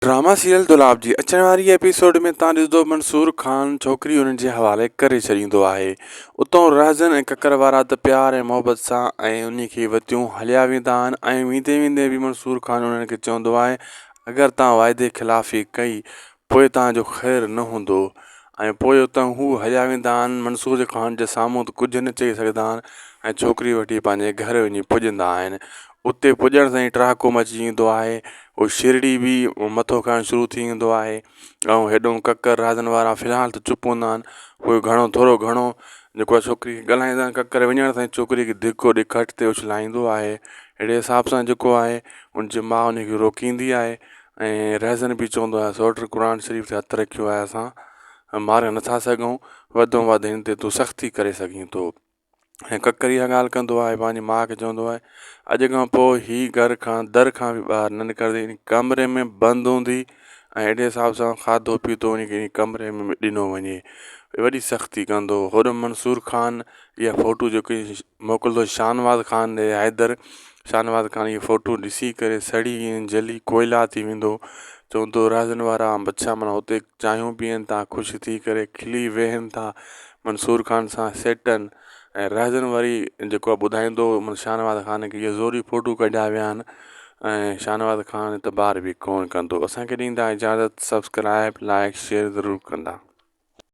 Drama serial دولاب جي اچڻ واري ايپيسوڊ ۾ تان ڏسندو منصور خان ڇوڪري انهن جي حوالي ڪري ڇڏيندو آهي اتان رهزن ۽ ڪڪر وارا ته پيار ۽ محبت سان ۽ انهي کي وتيون هليا ويندا آهن ۽ ويندي ويندي به منصور خان انهن کي چوندو آهي اگر تان واعدي خلافي ڪئي پوء تان جو خير نه هوندو ۽ پوء اتان هو هليا ويندا آهن منصور خان جي سامهون ته ڪجهه نه چئي سگهندا آهن ۽ ڇوڪري وٺي پنهنجي گهر وڃي پڄندا آهن اتي پڄڻ سان ئي ٽراڪو مچي ويندو آهي اهو شرڙي به مٿو کائڻ شروع ٿي ويندو آهي ۽ هيڏو ڪڪر راڄن وارا في الحال ته چپ هوندا آهن پوء گهڻو ٿورو گهڻو جيڪو آهي ڇوڪري کي ڳالهائيندا آهن ڪڪر وڃڻ سان ئي ڇوڪري کي ڌڪو ڏئي کٽ تي اڇلائيندو آهي اهڙي حساب سان جيڪو آهي ان جي ماء ان کي روڪيندي آهي ۽ رهزن به چوندو آهي سوٽ قرآن شريف تي هٿ رکيو آهي اسان ماري نٿا سگهون وڌ ۾ وڌ هن تي تون سختي ڪري سگهين ٿو. ۽ ڪڪر اها ڳالهه ڪندو آهي پنهنجي ماء کي چوندو آهي اڄ کان پوءِ هي گهر کان در کان به ٻاهر نه نڪرندي ان ڪمري ۾ بند هوندي ۽ اهڙي حساب سان کاڌو پيتو ان کي ڪمري ۾ ڏنو وڃي وڏي سختي ڪندو هو هوڏو منصور خان اها فوٽو جيڪي موڪلندو شاهنواز خان ڏي حيدر شاهنواز خان اهي فوٽو ڏسي ڪري سڙي ۽ جلي ڪوئلا ٿي ويندو چوندو رهزن وارا بڇا معنيٰ هتي چانهيون پيئن ٿا خوش ٿي ڪري کلي ويهن ٿا منصور خان سان سيٽن ۽ رهزن وري جيڪو آهي ٻڌائيندو هو شاهنواز خان کي اهي زوري فوٽو ڪڍيا ويا آهن ۽ شاهنواز خان اعتبار به ڪونه ڪندو اسان کي ڏيندا اجازت سبسڪرائب لائڪ شيئر ضرور ڪندا.